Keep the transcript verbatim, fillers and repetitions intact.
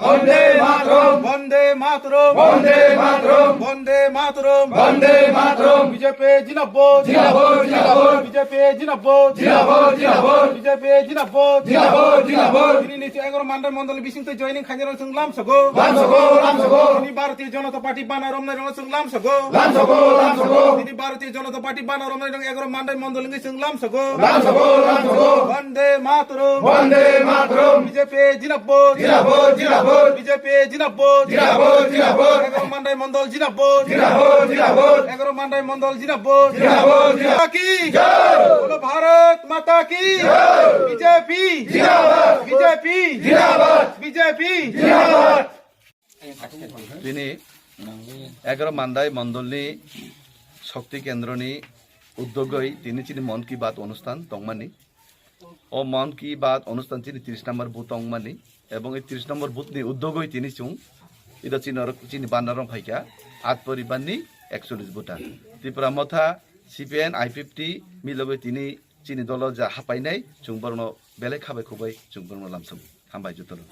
Bande Mataram! Bande Mataram! Bande Mataram! Bande Mataram! Bande Mataram! B J P Zindabad! Zindabad! Zindabad! B J P Zindabad! Zindabad! Zindabad! B J P Zindabad! Zindabad! Zindabad! Tini ni egaroh Mandai Mondol ni bising twi joining khainai rok chwng lamsogo. Lamsogo! Lamsogo! Tini Bharatiya Janata Party bana romnai rok chwng lamsogo. Lamsogo! Lamsogo! Tini Bharatiya Janata Party bana romnai rok egaroh Mandai Mondol ni chwng lamsogo. Lamsogo! Lamsogo! Bande Mataram! Bande Mataram! B J P Zindabad! Zindabad! Zindabad! B J P Zindabad! Zindabad! Zindabad! Egaroh Mandai Mondol Zindabad! Zindabad! Zindabad! Egaroh Mandai Mondol Zindabad! Zindabad! Zindabad! Mata ki! Jai! Bolo Bharat Mata ki! Jai! B J P! Zindabad! B J P! Zindabad! B J P! Zindabad! Tini egaroh Mandai Mondolni Shakti Kendroni uddogoi tini chini Mon Ki Baat onusthan tongmani. O Mon Ki Baat onusthan chini tris number booth tongmani. Ebong ei tris number booth ni uddogoi tini chwng ida chini norok chini bandarong phaikha at poribarni ekchollish booth. Tipra Motha, C P I N, I P F T milogoi tini chini dolo ja hapainai chwng borokno belai khabai khubai chwng borokno lamsao. Hambai jotono.